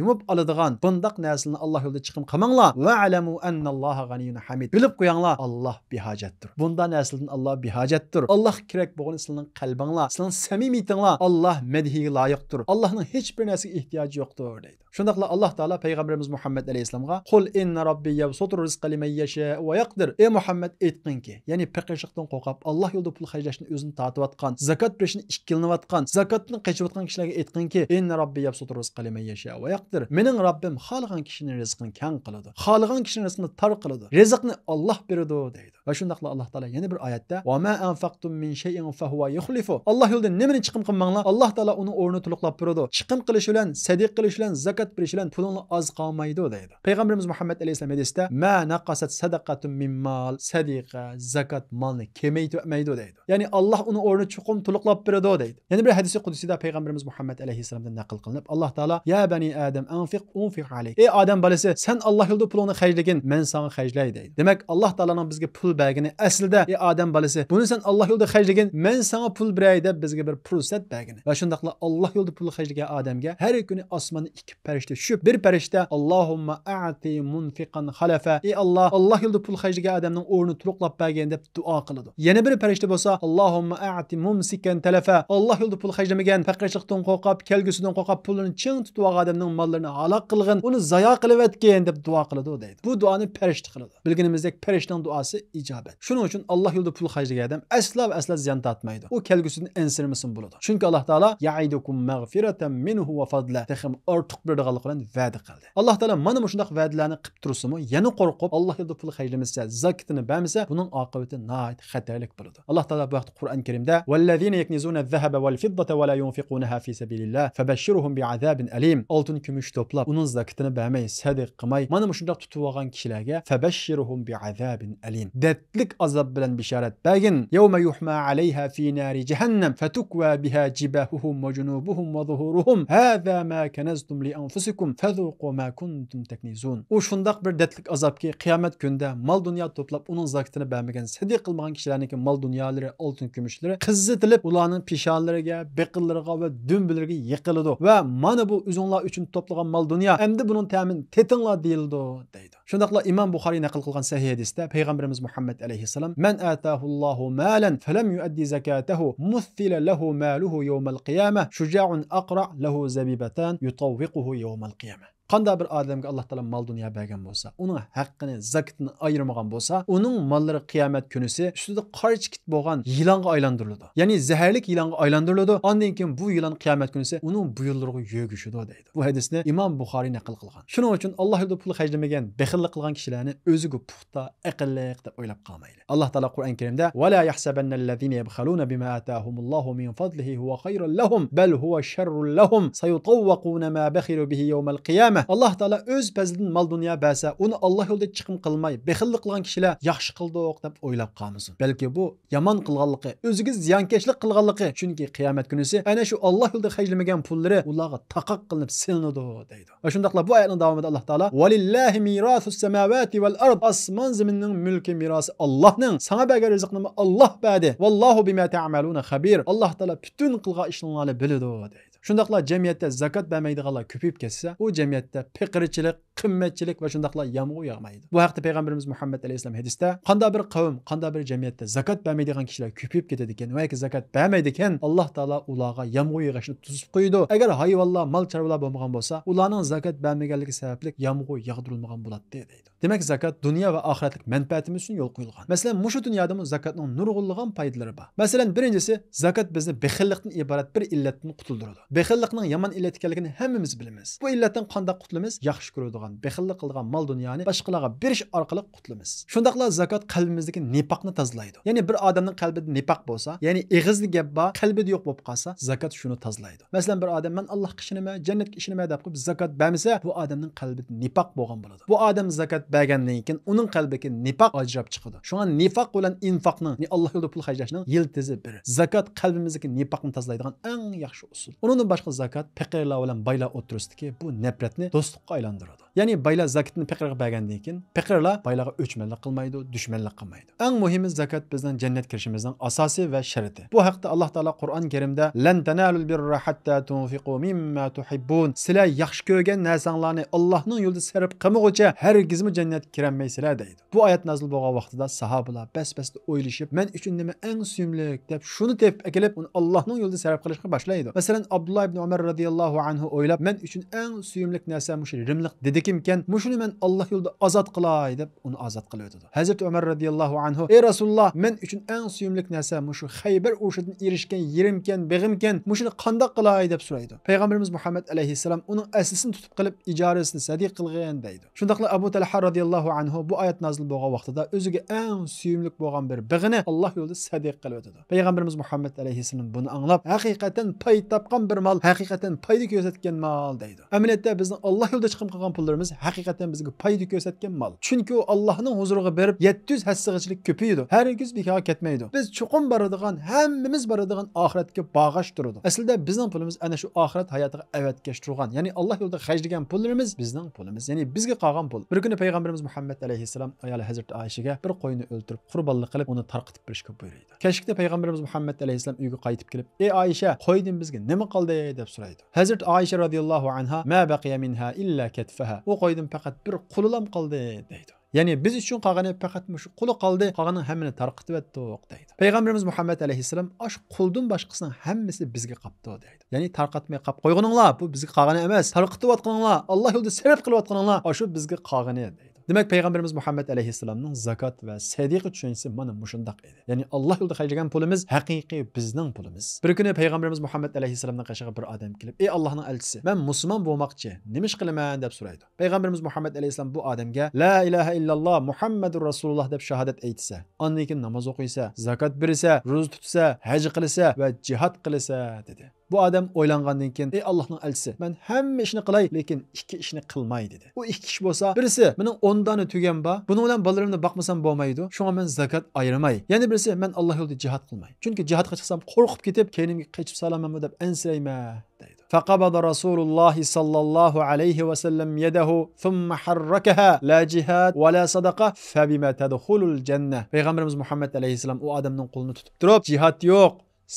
يۇمۇپ ئالىدىغان بۇنداق نەرسىلەرنى ئاللاھ يولىدا چىقىم قىلماڭلار. ۋەئلەمۇ ئەننەللاھە غەنىييۇن ھەمىد. بىلىپ قويۇڭلار، ئاللاھ بىھاجەتتۇر. بۇنداق نەرسىلەردىن ئاللاھ بىھاجەتتۇر. ئاللاھقا كېرەك بولغىنى سىلەرنىڭ قەلبىڭلار، سىلەرنىڭ سەمىمىيىتىڭلار. ئاللاھ مەدھىيگە لايىقتۇر. ئاللاھنىڭ ھېچ بىر نەرسىگە ئېھتىياجى يوقتۇر، دەيدۇ. شۇنداقلا ئاللاھ تائالا پەيغەمبىرىمىز مۇھەممەد ئەلەيھىسسالامغا، قۇل ئىننە رەببى يەبسۇتۇر رىزقە لىمەن يەشائۇ ۋە يەقدىر. ئەي مۇھەممەد، ئېيتقىنكى، يەنى پېقىرچىلىقتىن قورقۇپ، ئاللاھ يولىدا پۇل خەجلەشتىن ئۆزىنى تارتىۋاتقان، زاكات بېرىشتىن ئىككىلىنىۋاتقان، زاكاتتىن قېچىۋاتقان كىشىلەرگە ئېيتقىنكى، ئىننە رەببى يەبسۇتۇر رىزقە لىمەن يەشائۇ ۋە يەقدىر. مېنىڭ رەببىم خالىغان كىشىنىڭ رىزقىنى كەڭ قىلىدۇ، خالىغان كىشىنىڭ رىزقىنى تار قىلىدۇ. رىزىقنى ئاللاھ بېرىدۇ، دەيدۇ. ۋە شۇنداقلا ئاللاھ تائالا يەنە بىر ئايەتتە، ۋە ما ئەنفەقتۇم مىن شەيئىن فەھۇۋە يۇخلىفۇھ. ئاللاھ يولىدا نېمىنى چىقىم قىلماڭلار، ئاللاھ تائالا ئۇنىڭ ئورنىنى تولۇقلاپ بېرىدۇ. چىقىم قىلىش بىلەن، سەدىقە قىلىش بىلەن، زاكات بېرىش بىلەن پۇلۇڭلار ئاز قالمايدۇ، دەيدۇ. پەيغەمبىرىمىز مۇھەممەد ئەلەيھىسسالام ھەدىستە، ما نەقەسەت سەدەقەتۇم مىن مال، سەدىقە، زاكات مالنى كېمەيتىۋەتمەيدۇ، دەيدۇ. يەنى ئاللاھ ئۇنىڭ ئورنىنى چوقۇم تولۇقلاپ بېرىدۇ، دەيدۇ. يەنە بىر ھەدىسى قۇدسىدا پەيغەمبىرىمىز مۇھەممەد ئەلەيھىسسالامدىن نەقىل قىلىنىپ، ئاللاھ تائالا، يا بەنى ئادەم ئەنفىق ئۇنفىق ئەلەيك. ئەي ئادەم بالىسى، سەن ئاللاھ يولىدا پۇلۇڭنى خەجلىگىن، مەن ساڭا خەجلەي، دەيدۇ. دېمەك، ئاللاھ تائالانىڭ بىزگە پۇل بەرگىنى ئەسلىدە، ئەي ئادەم بالىسى، بۇنى سەن ئاللاھ يولىدا خەجلىگىن، مەن ساڭا پۇل بېرەي دەپ بىزگە بىر پۇرسەت بەرگىنى. ۋە شۇنداقلا ئاللاھ يولىدا پۇل خەجلىگەن ئادەمگە ھەر كۈنى ئاسماندىن ئىككى پەرىشتە چۈشۈپ، بىر پەرىشتە، ئاللاھۇمما ئەئتى مۇنفىقەن خەلەفا. ئەي ئاللاھ، ئاللاھ يولىدا پۇل خەجلىگەن ئادەمنىڭ ئورنىنى تولۇقلاپ بەرگىن دەپ دۇئا قىلىدۇ. يەنە بىر پەرىشتە بولسا، ئاللاھۇمما ئەئتى مۇمسىكەن تەلەفا. ئاللاھ يولىدا پۇل خەجلىمىگەن، پەقىرچىلىقتىن قورقۇپ، كەلگۈسىدىن قورقۇپ، پۇلىنى چىڭ تۇتۇۋالغان ئادەمنىڭ ماللىرىنى ھالاك قىلغىن، ئۇنى زايا قىلىۋەتكىن دەپ دۇئا قىلىدۇ، دەيدۇ. بۇ دۇئانى پەرىشتە قىلىدۇ. بىلگىنىمىزدەك، پەرىشتىنىڭ دۇئاسى ئىجابەت. شۇنىڭ ئۈچۈن ئاللاھ يولىدا پۇل خەجلىگەن ئادەم ئەسلا ۋە ئەسلا زىيان تارتمايدۇ. ئۇ كەلگۈسىدىن ئەنسىرىمىسىمۇ بولىدۇ. چۈنكى ئاللاھ تائالا يەئىدۇكۇم مەغفىرەتەن مىنھۇ ۋە فەزلا، تېخىمۇ ئارتۇق بېرىدىغانلىقى بىلەن ۋەدە قىلدى. ئاللاھ تائالا مانا مۇشۇنداق ۋەدىلەرنى قىلىپ تۇرسىمۇ، يەنە قورقۇپ، ئاللاھ يولىدا پۇل خەجلىمىسە، زاكىتىنى بەرمىسە، بۇنىڭ ئاقىۋىتى ناھايىتى خەتەرلىك بولىدۇ. ئاللاھ تائالا بۇ ھەقتە قۇرئان كەرىمدە، ۋەللەزىنە يەكنىزۇنەز زەھەبە ۋەل فىددەتە ۋە لا يۇنفىقۇنەھا فى سەبىلىللاھ فەبەششىرھۇم بىئازابىن ئەلىم. ئالتۇن، كۈمۈش توپلاپ، ئۇنىڭ زاكىتىنى بەرمەي، سەدىقە قىلماي، مانا مۇشۇنداق تۇتۇۋالغان كىشىلەرگە فەبەششىرھۇم بىئازابىن ئەلىم. دەردلىك ئازاب بىلەن بىشارەت بەرگىن. يەۋمە يۇھما ئەلەيھا فى نارى جەھەننەم فتكوى بها جباههم وجنوبهم وظهورهم هذا ما كنزتم لأنفسكم فذوقوا ما كنتم تكنزون. ئۇ شۇنداق بىر دەردلىك ئازابكى، قىيامەت كۈنىدە مال-دۇنيا توپلاپ، ئۇنىڭ زاكىتىنى بەرمىگەن، سەدىقە قىلمىغان كىشىلەرنىڭكى مال-دۇنيالىرى، ئالتۇن-كۈمۈشلىرى قىزىتىلىپ، ئۇلارنىڭ پېشانىلىرىگە، بېقىنلىرىغا ۋە دۈمبىلىرىگە يېقىلىدۇ. ۋە مانا بۇ ئۆزۈڭلار ئۈچۈن توپلىغان مال-دۇنيا، ئەمدى بۇنىڭ تەمىنى تېتىڭلار دېيىلىدۇ، دەيدۇ. شۇنداقلا ئىمام بۇخارىي نەقىل قىلغان سەھىھ ھەدىستە پەيغەمبىرىمىز مۇھەممەد ئەلەيھىسسالام، مەن ئاتاھۇللاھۇ مالەن فەلەم يۇئەددى زاكاتەھۇ مۇسسىلە لەھۇ مالۇھۇ يەۋمەل قىيامە، شۇجاعۇن ئەقرەئ لەھۇ زەبىبەتان يۇتەۋۋىقۇھۇ يەۋمەل قىيامە. قانداق بىر ئادەمگە ئاللاھ تائالا مال-دۇنيا بەرگەن بولسا، ئۇنىڭ ھەققىنى، زاكىتىنى ئايرىمىغان بولسا، ئۇنىڭ ماللىرى قىيامەت كۈنىسى ئۈستىدە قارا چېكىت بولغان يىلانغا ئايلاندۇرۇلىدۇ. يەنى زەھەرلىك يىلانغا ئايلاندۇرۇلىدۇ. ئاندىن كېيىن بۇ يىلان قىيامەت كۈنىسى ئۇنىڭ بويۇنلىرىغا يۆگىشىدۇ، دەيدۇ. بۇ ھەدىسنى ئىمام بۇخارىي نەقىل قىلغان. شۇنىڭ ئۈچۈن ئاللاھ يولىدا پۇل خەجلىمىگەن، بېخىللىق قىلغان كىشىلەرنى ئۆزىگە پۇختا، ئەقىللىق دەپ ئويلاپ قالمايلى. ئاللاھ تائالا قۇرئان كەرىمدە، ۋەلا يەھسەبەننەللەزىنە يەبخەلۇنە بىما ئاتاھۇمۇللاھۇ مىن فەزلىھى ھۇۋە خەيرەن لەھۇم، بەل ھۇۋە شەررۇن لەھۇم، سەيۇتەۋۋەقۇنە ما بەخىلۇ بىھى يەۋمەل قىيامە. ئاللاھ تائالا ئۆز پەزلىدىن مال-دۇنيا بەرسە، ئۇنى ئاللاھ يولىدا چىقىم قىلماي، بېخىللىق قىلغان كىشىلەر ياخشى قىلدۇق دەپ ئويلاپ قالمىسۇن. بەلكى بۇ يامان قىلغانلىقى، ئۆزىگە زىيانكەشلىك قىلغانلىقى. چۈنكى قىيامەت كۈنىسى ئەنە شۇ ئاللاھ يولىدا خەجلىمىگەن پۇللىرى ئۇلارغا تاقاق قىلىنىپ سېلىنىدۇ، دەيدۇ. ۋە شۇنداقلا بۇ ئايەتنىڭ داۋامىدا ئاللاھ تائالا، ۋەلىللاھى مىراسۇس سەماۋاتى ۋەل ئەرد، ئاسمان زېمىننىڭ مۈلكى، مىراسى ئاللاھنىڭ، ساڭا بەرگەن رىزىقنىمۇ ئاللاھ بەردى. ۋەللاھۇ بىما تەئمەلۇنە خەبىر، ئاللاھ تائالا پۈتۈن قىلغان ئىشلىرىڭلارنى بىلىدۇ، دەيدۇ. شۇنداقلا جەمئىيەتتە زاكات بەرمەيدىغانلار كۆپىيىپ كەتسە، ئۇ جەمئىيەتتە پېقىرچىلىق، قىممەتچىلىك ۋە شۇنداقلا يامغۇر ياغمايدۇ. بۇ ھەقتە پەيغەمبىرىمىز مۇھەممەد ئەلەيھىسسالام ھەدىستە، قانداق بىر قەۋم، قانداق بىر جەمئىيەتتە زاكات بەرمەيدىغان كىشىلەر كۆپىيىپ كېتىدىكەن ۋە ياكى زاكات بەرمەيدىكەن، ئاللاھ تائالا ئۇلارغا يامغۇر يېغىشنى توسۇپ قويىدۇ. ئەگەر ھايۋانلار، مال-چارۋىلار بولمىغان بولسا، ئۇلارنىڭ زاكات بەرمىگەنلىكى سەۋەبلىك يامغۇر ياغدۇرۇلمىغان بولاتتى، دەيدۇ. دېمەك، زاكات دۇنيا ۋە ئاخىرەتلىك مەنپەئەتىمىز ئۈچۈن يولغا قويۇلغان. مەسىلەن، مۇشۇ دۇنيادىمۇ زاكاتنىڭ نۇرغۇنلىغان پايدىلىرى بار. مەسىلەن، بىرىنچىسى، زاكات بىزنى بېخىللىقتىن ئىبارەت بىر ئىللەتتىن قۇتۇلدۇرىدۇ. بېخىللىقنىڭ يامان ئىللەت ئىكەنلىكىنى ھەممىمىز بىلىمىز. بۇ ئىللەتتىن قانداق قۇتۇلىمىز؟ ياخشى كۆرىدىغان، بېخىللىق قىلىدىغان مال-دۇنيانى باشقىلارغا بېرىش ئارقىلىق قۇتۇلىمىز. شۇنداقلا زاكات قەلبىمىزدىكى نىپاقنى تازىلايدۇ. يەنى بىر ئادەمنىڭ قەلبىدە نىپاق بولسا، يەنى ئېغىزدا گەپ بار، قەلبىدە يوق بولۇپ قالسا، زاكات شۇنى تازىلايدۇ. مەسىلەن، بىر ئادەم، «مەن ئاللاھقا ئىشىنىمەن، جەننەتكە ئىشىنىمەن» دەپ قويۇپ زاكات بەرمىسە، بۇ ئادەمنىڭ قەلبىدە نىپاق بولغان بولىدۇ. بۇ ئادەم زاكات بەرگەندىن كېيىن ئۇنىڭ قەلبىدىكى نىپاق ئاجراپ چىقىدۇ. شۇڭا نىپاق بىلەن ئىنفاقنىڭ، يەنى ئاللاھ يولىدا پۇل خەجلەشنىڭ يىلتىزى بىر. زاكات قەلبىمىزدىكى نىپاقنى تازىلايدىغان ئەڭ ياخشى ئۇسۇل. ئۇنىڭدىن باشقا زاكات پېقىرلار بىلەن بايلار ئوتتۇرىسىدىكى بۇ نەپرەتنى دوستلۇققا ئايلاندۇرىدۇ. يەنى بايلار زاكىتىنى پېقىرغا بەرگەندىن كېيىن، پېقىرلار بايلارغا ئۆچمەنلىك قىلمايدۇ، دۈشمەنلىك قىلمايدۇ. ئەڭ مۇھىمى، زاكات بىزنىڭ جەننەتكە كىرىشىمىزنىڭ ئاساسى ۋە شەرتى. بۇ ھەقتە ئاللاھ تائالا قۇرئان كەرىمدە، «لەن تەنالۇل بىررە ھەتتا تۇنفىقۇ مىمما تۇھىببۇن.» سىلەر ياخشى كۆرگەن نەرسەڭلارنى ئاللاھنىڭ يولىدا سەرپ قىلمىغۇچە ھەرگىزمۇ جەننەتكە كىرەلمەيسىلەر، دەيدۇ. بۇ ئايەت نازىل بولغان ۋاقتىدا ساھابىلار بەس-بەستە ئويلىشىپ، «مەن ئۈچۈن نېمە ئەڭ سۆيۈملۈك؟» دەپ، شۇنى تېپىپ ئەكېلىپ، ئۇنى ئاللاھنىڭ يولىدا سەرپ قىلىشقا باشلايدۇ. مەسىلەن، ئابدۇللا ئىبن ئۆمەر رەزىياللاھۇ ئەنھۇ ئويلاپ، «مەن ئۈچۈن ئەڭ سۆيۈملۈك نەرسە مۇشۇ رىملىق دېدىكىمكەن، مۇشۇنى مەن ئاللاھ يولىدا ئازاد قىلاي» دەپ، ئۇنى ئازاد قىلىۋېتىدۇ. ھەزرىتى ئۆمەر رەزىياللاھۇ ئەنھۇ، «ئەي رەسۇلۇللاھ، مەن ئۈچۈن ئەڭ سۆيۈملۈك نەرسە مۇشۇ خەيبەر ئۇرۇشىدىن ئېرىشكەن يېرىمكەن، بېغىمكەن، مۇشۇنى قانداق قىلاي؟» دەپ سورايدۇ. پەيغەمبىرىمىز مۇھەممەد ئەلەيھىسسالام ئۇنىڭ ئەسلىسىنى تۇتۇپ قېلىپ، «ئىجارىسىنى سەدىقە قىلغىن» دەيدۇ. شۇنداقلا ئەبۇ تەلھە رەزىياللاھۇ ئەنھۇ بۇ ئايەت نازىل بولغان ۋاقتىدا ئۆزىگە ئەڭ سۆيۈملۈك بولغان بىر بېغىنى ئاللاھ يولىدا سەدىقە قىلىۋېتىدۇ. پەيغەمبىرىمىز مۇھەممەد ئەلەيھىسسالام بۇنى ئاڭلاپ، ھەقىقەتەن پايدا تاپقان بىر مال، ھەقىقەتەن پايدا كۆرسەتكەن مال دەيدۇ. ئەمەلىيەتتە بىزنىڭ ئاللاھ يولىدا چىقىم قىلغان پۇللىرىمىز ھەقىقەتەن بىزگە پايدا كۆرسەتكەن مال. چۈنكى ئۇ ئاللاھنىڭ ھۇزۇرىغا بېرىپ يەتتە يۈز ھەسسىگىچىلىك كۆپىيىدۇ. ھەرگىز بىكارغا كەتمەيدۇ. بىز چوقۇم بارىدىغان، ھەممىمىز بارىدىغان ئاخىرەتكە باغاش تۇرىدۇ. ئەسلىدە بىزنىڭ پۇلىمىز ئەنە شۇ ئاخىرەت ھاياتىغا ئەۋەتكەش تۇرغان، يەنى ئاللاھ يولىدا خەجلىگەن پۇللىرىمىز بىزنىڭ پۇلىمىز، يەنى بىزگە قالغان پۇل. بىر كۈنى پەيغەمبىرىمىز مۇھەممەد ئەلەيھىسسالام ئايالى ھەزرىتى ئائىشىگە بىر قوينى ئۆلتۈرۈپ، قۇربانلىق قىلىپ، ئۇنى تارقىتىپ بېرىشكە بۇيرۇيدۇ. كەچلىكتە پەيغەمبىرىمىز مۇھەممەد ئەلەيھىسسالام ئۆيگە قايتىپ كېلىپ، «ئەي ئائىشە، قويدىن بىزگە نېمە قالدى؟» دەپ سورايدۇ. ھەزرىتى ئائىشە رەزىياللاھۇ ئەنھا، «ما بەقىيە مىنھا ئىللا كەتفەھا.» ئۇ قويدىن پەقەت بىر قۇلىلام قالدى، دەيدۇ. يەنى بىز ئۈچۈن قالغىنى پەقەت مۇشۇ قۇلى قالدى، قالغىنىنىڭ ھەممىنى تارقىتىۋەتتۇق، دەيدۇ. پەيغەمبىرىمىز مۇھەممەد ئەلەيھىسسالام، «ئاشۇ قۇلدىن باشقىسىنىڭ ھەممىسى بىزگە قاپتۇ» دەيدۇ. يەنى تارقاتماي قاپ قويغىنىڭلار، بۇ بىزگە قالغىنى ئەمەس، تارقىتىۋاتقىنىڭلار، ئاللاھ يولىدا سەرپ قىلىۋاتقىنىڭلار، ئاشۇ بىزگە قالغىنى، دەيدۇ. دېمەك، پەيغەمبىرىمىز مۇھەممەد ئەلەيھىسسالامنىڭ زاكات ۋە سەدىقە چۈشەنچىسى مانا مۇشۇنداق ئىدى. يەنى ئاللاھ يولىدا خەجلىگەن پۇلىمىز ھەقىقىي بىزنىڭ پۇلىمىز. بىر كۈنى پەيغەمبىرىمىز مۇھەممەد ئەلەيھىسسالامنىڭ قېشىغا بىر ئادەم كېلىپ، «ئەي ئاللاھنىڭ ئەلچىسى، مەن مۇسۇلمان بولماقچى، نېمە ئىش قىلىمەن؟» دەپ سورايدۇ. پەيغەمبىرىمىز مۇھەممەد ئەلەيھىسسالام بۇ ئادەمگە، «لا ئىلاھە ئىللاللاھ مۇھەممەدۇر رەسۇلۇللاھ» دەپ شاھادەت ئېيتىسە، ئاندىن كېيىن ناماز ئوقۇيسە، زاكات بېرىسە، روزا تۇتسا، ھەج قىلسا ۋە جىھاد قىلسا، دېدى. بۇ ئادەم ئويلانغاندىن كېيىن، «ئەي ئاللاھنىڭ ئەلچىسى، مەن ھەممە ئىشنى قىلاي، لېكىن ئىككى ئىشنى قىلماي» دېدى. ئۇ ئىككى ئىش بولسا، بىرسى، مېنىڭ ئون دانە تۆگەم بار، بۇنىڭ بىلەن بالىلىرىمنى باقمىسام بولمايدۇ، شۇڭا مەن زاكات ئايرىماي. يەنە بىرسى، مەن ئاللاھ يولىدا جىھاد قىلماي. چۈنكى جىھادقا چىقسام قورقۇپ كېتىپ، كەينىمگە قېچىپ سالامەنمۇ دەپ ئەنسىرەيمەن، دەيدۇ. فقبض رسول الله صلى الله عليه وسلم يده ثم حركها، لا جهاد ولا صدقة، فبما تدخل الجنة. پەيغەمبىرىمىز مۇھەممەد ئەلەيھىسسالام ئۇ ئادەمنىڭ قولىنى تۇتۇپ تۇرۇپ، «جىھاد يوق،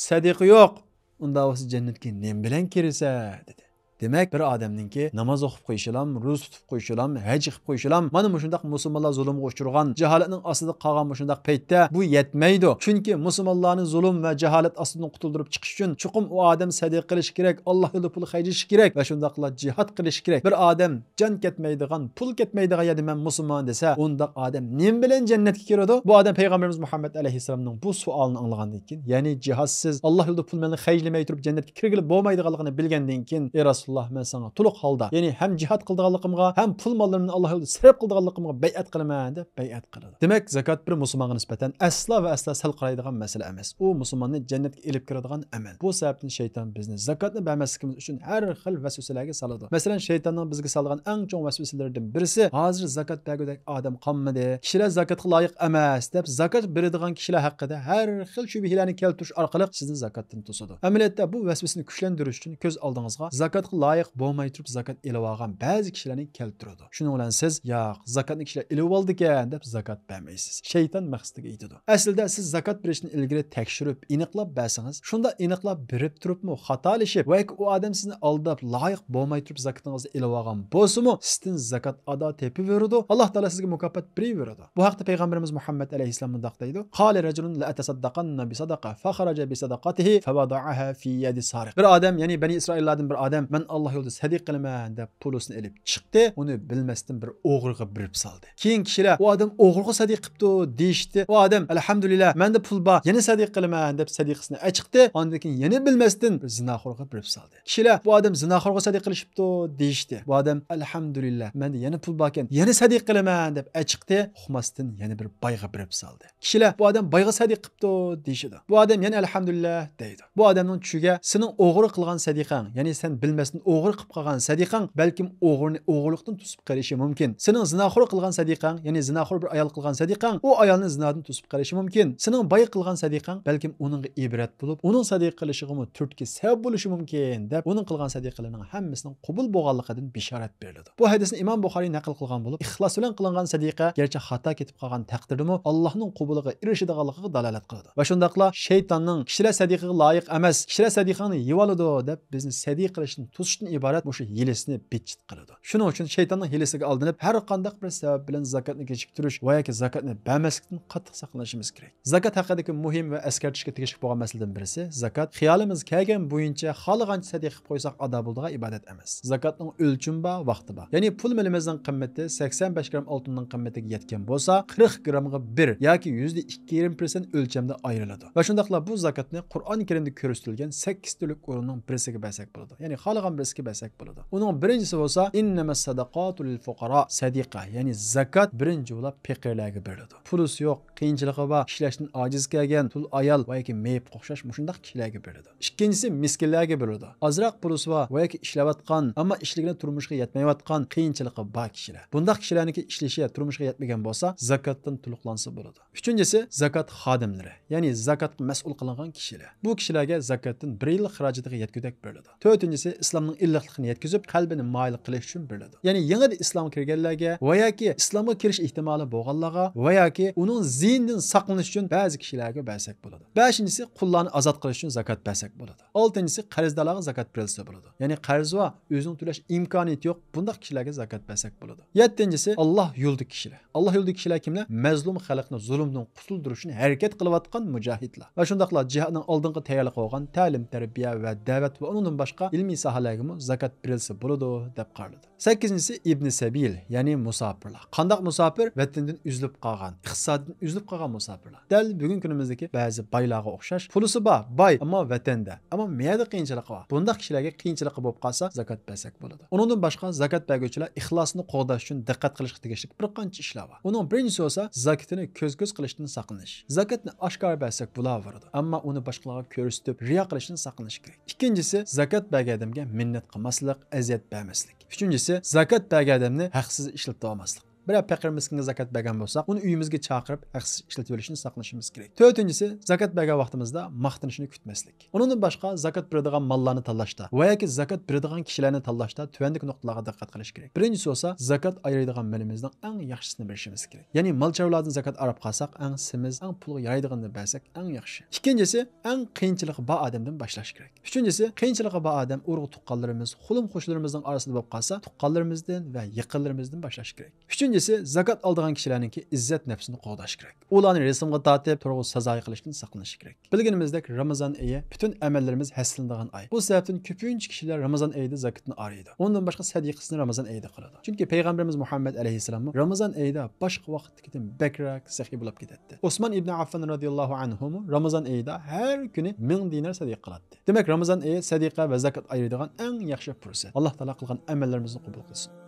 سەدىقە يوق، ئۇنداق بولسا جەننەتكە نېمە بىلەن كىرىسە؟» دېدى. دېمەك، بىر ئادەمنىڭكى ناماز ئوقۇپ قويۇشىلام، روزا تۇتۇپ قويۇشىلام، ھەج قىلىپ قويۇشىلام، مانا مۇشۇنداق مۇسۇلمانلار زۇلۇمغا ئۇچرىغان، جاھالەتنىڭ ئاستىدا قالغان مۇشۇنداق پەيتتە بۇ يەتمەيدۇ. چۈنكى مۇسۇلمانلارنى زۇلۇم ۋە جاھالەت ئاستىدىن قۇتۇلدۇرۇپ چىقىش ئۈچۈن چوقۇم ئۇ ئادەم سەدىقە قىلىشى كېرەك، ئاللاھ يولىدا پۇل خەجلىشى كېرەك ۋە شۇنداقلا جىھاد قىلىشى كېرەك. بىر ئادەم جان كەتمەيدىغان، پۇل كەتمەيدىغان يەردە مەن مۇسۇلمان دېسە، ئۇنداق ئادەم نېمە بىلەن جەننەتكە كىرىدۇ؟ بۇ ئادەم پەيغەمبىرىمىز مۇھەممەد ئەلەيھىسسالامنىڭ بۇ سوئالىنى ئاڭلىغاندىن كېيىن، يەنى جىھادسىز، ئاللاھ يولىدا پۇل مالنى خەجلىمەي تۇرۇپ جەننەتكە كىرگىلى بولمايدىغانلىقىنى بىلگەندىن كېيىن، ئەي رەسۇلۇللاھ، مەن ساڭا تولۇق ھالدا، يەنى ھەم جىھاد قىلىدىغانلىقىمغا، ھەم پۇل ماللىرىمنى ئاللاھ يولىدا سەرپ قىلىدىغانلىقىمغا بەيئەت قىلىمەن، دەپ بەيئەت قىلىدۇ. دېمەك، زاكات بىر مۇسۇلمانغا نىسبەتەن ئەسلا ۋە ئەسلا سەل قارايدىغان مەسىلە ئەمەس. ئۇ مۇسۇلماننى جەننەتكە ئېلىپ كىرىدىغان ئەمەل. بۇ سەۋەبتىن شەيتان بىزنى زاكاتنى بەرمەسلىكىمىز ئۈچۈن ھەر خىل ۋەسۋەسىلەرگە سالىدۇ. مەسىلەن، شەيتاننىڭ بىزگە سالىدىغان ئەڭ چوڭ ۋەسۋەسىلىرىدىن بىرسى، ھازىر زاكات بەرگۈدەك ئادەم قالمىدى، كىشىلەر زاكاتقا لايىق ئەمەس، دەپ زاكات بېرىدىغان كىشىلەر ھەققىدە ھەر خىل شۈبھىلەرنى كەلتۈرۈش ئارقىلىق سىزنى زاكاتتىن توسىدۇ. ئەمەلىيەتتە بۇ ۋەسۋەسىنى كۈچلەندۈرۈش ئۈچۈن كۆز ئالدىڭىزغا زاكاتقا لايىق بولماي تۇرۇپ زاكات ئېلىۋالغان بەزى كىشىلەرنى كەلتۈرىدۇ. شۇنىڭ بىلەن سىز، ياق، زاكاتنى كىشىلەر ئېلىۋالىدىكەن دەپ زاكات بەرمەيسىز. شەيتان مەقسىتىگە يېتىدۇ. ئەسلىدە سىز زاكات بېرىشتىن ئىلگىرى تەكشۈرۈپ، ئېنىقلاپ بەرسىڭىز، شۇنداق ئېنىقلاپ بېرىپ تۇرۇپمۇ خاتا ئېلىشىپ ۋە ياكى ئۇ ئادەم سىزنى ئالداپ، لايىق بولماي تۇرۇپ زاكىتىڭىزنى ئېلىۋالغان بولسىمۇ، سىزدىن زاكات ئادا تېپىۋېرىدۇ. ئاللاھ تائالا سىزگە مۇكاپات بېرىۋېرىدۇ. بۇ ھەقتە پەيغەمبىرىمىز مۇھەممەد ئەلەيھىسسالام مۇنداق دەيدۇ: قال رجل لأتصدقن بصدقة فخرج بصدقته فوضعها في يد سارق. بىر ئادەم، يەنى بەنى ئىسرائىللاردىن بىر ئادەم، مەن ئاللاھ يولىدا سەدىقە قىلىمەن دەپ پۇلىسىنى ئېلىپ چىقتى، ئۇنى بىلمەستىن بىر ئوغرىغا بېرىپ سالدى. كېيىن كىشىلەر، ئۇ ئادەم ئوغرىغا سەدىقە قىپتۇ دېيىشتى. ئۇ ئادەم، ئەلھەمدۇلىللا، مەندە پۇل بار، يەنە سەدىقە قىلىمەن دەپ سەدىقىسىنى ئەچىقتى. ئاندىن كېيىن يەنە بىلمەستىن بىر زىناخورغا بېرىپ سالدى. كىشىلەر، بۇ ئادەم زىناخورغا سەدىقە قىلىشىپتۇ دېيىشتى. بۇ ئادەم، ئەلھەمدۇلىللا، مەندە يەنە پۇل باركەن، يەنە سەدىقە قىلىمەن دەپ ئەچىقتى، ئۇقماستىن يەنە بىر بايغا بېرىپ سالدى. كىشىلەر، بۇ ئادەم بايغا سەدىقە قىپتۇ دېيىشىدۇ. بۇ ئادەم يەنە ئەلھەمدۇلىللا دەيدۇ. بۇ ئادەمنىڭ چۈشىگە سېنىڭ ئوغرى قىلغان سەدىقەڭ، يەنى سەن بىلمەستىن ئوغرى قىلىپ قالغان سەدىقەڭ بەلكىم ئوغرىنى ئوغرىلىقتىن توسۇپ قېلىشى مۇمكىن. سېنىڭ زىناخور قىلغان سەدىقەڭ، يەنى زىناخور بىر ئايال قىلغان سەدىقەڭ ئۇ ئايالنى زىنادىن توسۇپ قېلىشى مۇمكىن. سېنىڭ باي قىلغان سەدىقەڭ بەلكىم ئۇنىڭغا ئىبرەت بولۇپ، ئۇنىڭ سەدىقە قىلىشىغىمۇ تۈرتكە سەۋەب بولۇشى مۇمكىن دەپ، ئۇنىڭ قىلغان سەدىقىلىرىنىڭ ھەممىسىنىڭ قوبۇل بولغانلىقىدىن بېشارەت بېرىلىدۇ. بۇ ھەدىسنى ئىمام بۇخارىي نەقىل قىلغان بولۇپ، ئىخلاس بىلەن قىلىنغان سەدىقە گەرچە خاتا كېتىپ قالغان تەقدىردىمۇ، ئاللاھنىڭ قوبۇلىغا ئېرىشىدىغانلىقىغا دالالەت قىلىدۇ. ۋە شۇنداقلا شەيتاننىڭ «كىشىلەر سەدىقىگە لايىق ئەمەس، كىشىلەر سەدىقەڭنى يېۋالىدۇ» دەپ بىزنى سەدىقە قىلىشتىن توسۇشتىن ئىبارەت مۇشۇ ھىيلىسىنى بىتچىت قىلىدۇ. شۇنىڭ ئۈچۈن شەيتاننىڭ ھىيلىسىگە ئالدىنىپ، ھەر قانداق بىر سەۋەب بىلەن زاكاتنى كېچىكتۈرۈش ۋە ياكى زاكاتنى بەرمەسلىكتىن قاتتىق ساقلىنىشىمىز كېرەك. زاكات ھەققىدىكى مۇھىم ۋە ئەسكەرتىشكە تېگىشلىك بولغان مەسىلىدىن بىرسى، زاكات خىيالىمىز كەلگەن بويىچە خالىغانچە سەدىقە قىلىپ قويساق ئادا بولىدىغان ئىبادەت ئەمەس. زاكاتنىڭ ئۆلچىمى بار، ۋاقتى بار. يەنى پۇل مېلىمىزنىڭ قىممىتى سەكسەن بەش گرام ئالتۇننىڭ قىممىتىگە يەتكەن بولسا، قىرىق گرامغا بىر ياكى يۈزدە ئىككى يېرىم پىرسەنت ئۆلچەمدە ئايرىلىدۇ. ۋە شۇنداقلا بۇ زاكاتنى قۇرئان كەرىمدە كۆرسىتىلگەن سەككىز تۈرلۈك ئورۇننىڭ بىرسىگە بەرسەك بولىدۇ. يەنى خالىغان بىرسىگە بەرسەك بولىدۇ. ئۇنىڭ بىرىنچىسى بولسا، إنما الصدقات للفقراء، سەدىقە، يەنى زاكات بىرىنچى بولاپ پېقىرلەرگە بېرىلىدۇ. پۇلىسى يوق، قىيىنچىلىقى بار، ئىشلەشتىن ئاجىز كەلگەن تۇل ئايال ۋە ياكى مېيىپقا ئوخشاش مۇشۇنداق كىشىلەرگە بېرىلىدۇ. ئىككىنچىسى مىسكىنلەرگە بېرىلىدۇ. ئازراق پۇلىسى بار ۋە ياكى ئىشلەۋاتقان، ئەمما ئىشلىگىنى تۇرمۇشقا يەتمەيۋاتقان، قىيىنچىلىقى بار كىشىلەر. بۇنداق كىشىلەرنىڭكى ئىشلىشى تۇرمۇشقا يەتمىگەن بولسا، زاكاتتىن تولۇقلانسا بولىدۇ. ئۈچىنچىسى، زاكات خادىملىرى، يەنى زاكاتقا مەسئۇل قىلىنغان كىشىلەر. بۇ كىشىلەرگە زاكاتتىن بىر يىللىق خىراجىتىغا يەتكۈدەك بېرىلىدۇ. تۆتىنچىسى، ئىسلامنىڭ ئىللىقلىقىنى يەتكۈزۈپ، قەلبىنى مايىل قىلىش ئۈچۈن بېرىلىدۇ. يەنى يېڭىدىن ئىسلامغا كىرگەنلەرگە ۋە ياكى ئىسلامغا كىرىش ئېھتىمالى بولغانلارغا ۋە ياكى ئۇنىڭ زىيىنىدىن ساقلىنىش ئۈچۈن بەزى كىشىلەرگە بەرسەك بولىدۇ. بەشىنچىسى، قۇللارنى ئازاد قىلىش ئۈچۈن زاكات بەرسەك بولىدۇ. ئالتىنچىسى، قەرزدارلارغا زاكات بېرىلسە بولىدۇ. يەنى قەرزى بار، ئۆزىنىڭ تۆلەش ئىمكانىيىتى يوق، بۇنداق كىشىلەرگە زاكات بەرسەك بولىدۇ. يەتتىنچىسى، ئاللاھ يولىدىكى كىشىلەر. ئاللاھ يولىدىكى كىشىلەر كىملەر؟ مەزلۇم خەلقنى زۇلۇمدىن قۇتۇلدۇرۇش ئۈچۈن ھەرىكەت قىلىۋاتقان مۇجاھىدلار. ۋە شۇنداقلا جىھادنىڭ ئالدىنقى تەييارلىقى بولغان تەلىم، تەربىيە ۋە دەۋەت ۋە ئۇنىڭدىن باشقا ئىلمىي ساھەلەرگىمۇ زاكات بېرىلسە بولىدۇ، دەپ قارىلىدۇ. سەككىزىنچىسى، ئىبنى سەبىل، يەنى مۇساپىرلار. قانداق مۇساپىر؟ ۋەتىنىدىن ئۈزۈلۈپ قالغان، ئىقتىسادىدىن ئۈزۈلۈپ قالغان مۇساپىرلار. دەل بۈگۈنكى كۈنىمىزدىكى بەزى بايلارغا ئوخشاش، پۇلىسى بار، باي، ئەمما ۋەتەندە، ئەمما مەيەردە قىيىنچىلىقى بار. بۇنداق كىشىلەرگە قىيىنچىلىقى بولۇپ قالسا، زاكات بەرسەك بولىدۇ. ئۇنىڭدىن باشقا، زاكات بەرگۈچىلەر ئىخلاسىنى قوغداش ئۈچۈن دىققەت قىلىشقا تېگىشلىك بىر قانچە ئىشلار بار. ئۇنىڭ بىرىنچىسى بولسا، زاكىتىنى كۆز-كۆز قىلىشتىن ساقلىنىش. زاكاتنى ئاشكارا بەرسەك بولاۋېرىدۇ، ئەمما ئۇنى باشقىلارغا كۆرسىتىپ، رىيا قىلىشتىن ساقلىنىش كېرەك. ئىككىنچىسى، زاكات بەرگەن ئادەمگە مىننەت قىلماسلىق، ئەزىيەت بەرمەسلىك. ئۈچىنچىسى، زاكات بەرگەن ئادەمنى ھەقسىز ئىشلىتىۋالماسلىق. بىرەر پەقىر مىسكىنگە زاكات بەرگەن بولساق، ئۇنى ئۆيىمىزگە چاقىرىپ، ھەقسىز ئىشلىتىۋېلىشنى ساقلىشىمىز كېرەك. تۆتىنچىسى، زاكات بەرگەن ۋاقتىمىزدا ماختىنىشنى كۈتمەسلىك. ئۇنىڭدىن باشقا، زاكات بېرىدىغان ماللارنى تاللاشتا ۋە ياكى زاكات بېرىدىغان كىشىلەرنى تاللاشتا تۆۋەندىكى نۇقتىلارغا دىققەت قىلىش كېرەك. بىرىنچىسى بولسا، زاكات ئايرىيدىغان مېلىمىزنىڭ ئەڭ ياخشىسىنى بېرىشىمىز كېرەك. يەنى مال-چارۋىلاردىن زاكات ئايرىپ قالساق، ئەڭ سېمىز، ئەڭ پۇلغا يارايدىغىنىنى بەرسەك ئەڭ ياخشى. ئىككىنچىسى، ئەڭ قىيىنچىلىقى بار ئادەمدىن باشلاش كېرەك. ئۈچىنچىسى، قىيىنچىلىقى بار ئادەم ئۇرۇق-تۇغقانلىرىمىز، قولۇم-قوشنىلىرىمىزنىڭ ئارىسىدا بولۇپ قالسا، تۇغقانلىرىمىزدىن ۋە يېقىنلىرىمىزدىن باشلاش كېرەك. ئۈچىنچىسى، زاكات ئالىدىغان كىشىلەرنىڭكى ئىززەت نەپسىنى قوغداش كېرەك. ئۇلارنى رەسىمگە تارتىپ، تۇرغۇ سازايى قىلىشتىن ساقلىنىش كېرەك. بىلگىنىمىزدەك، رامىزان ئېيى پۈتۈن ئەمەللىرىمىز ھەسسىلىنىدىغان ئاي. بۇ سەۋەبتىن كۆپىنچە كىشىلەر رامىزان ئېيىدا زاكىتىنى ئايرىيدۇ. ئۇنىڭدىن باشقا سەدىقىسىنى رامىزان ئېيىدا قىلىدۇ. چۈنكى پەيغەمبىرىمىز مۇھەممەد ئەلەيھىسسالاممۇ رامىزان ئېيىدا باشقا ۋاقىتتىكىدىن بەكرەك سېخىي بولۇپ كېتەتتى. ئوسمان ئىبنى ئەففان رازىياللاھۇ ئەنھۇمۇ رامىزان ئېيىدا ھەر كۈنى مىڭ دىنار سەدىقە قىلاتتى. دېمەك، رامىزان ئېيى سەدىقە ۋە زاكات ئايرىيدىغان ئەڭ ياخشى پۇرسەت. ئاللاھ تائالا قىلغان ئەمەللىرىمىزنى قوبۇل قىلسۇن.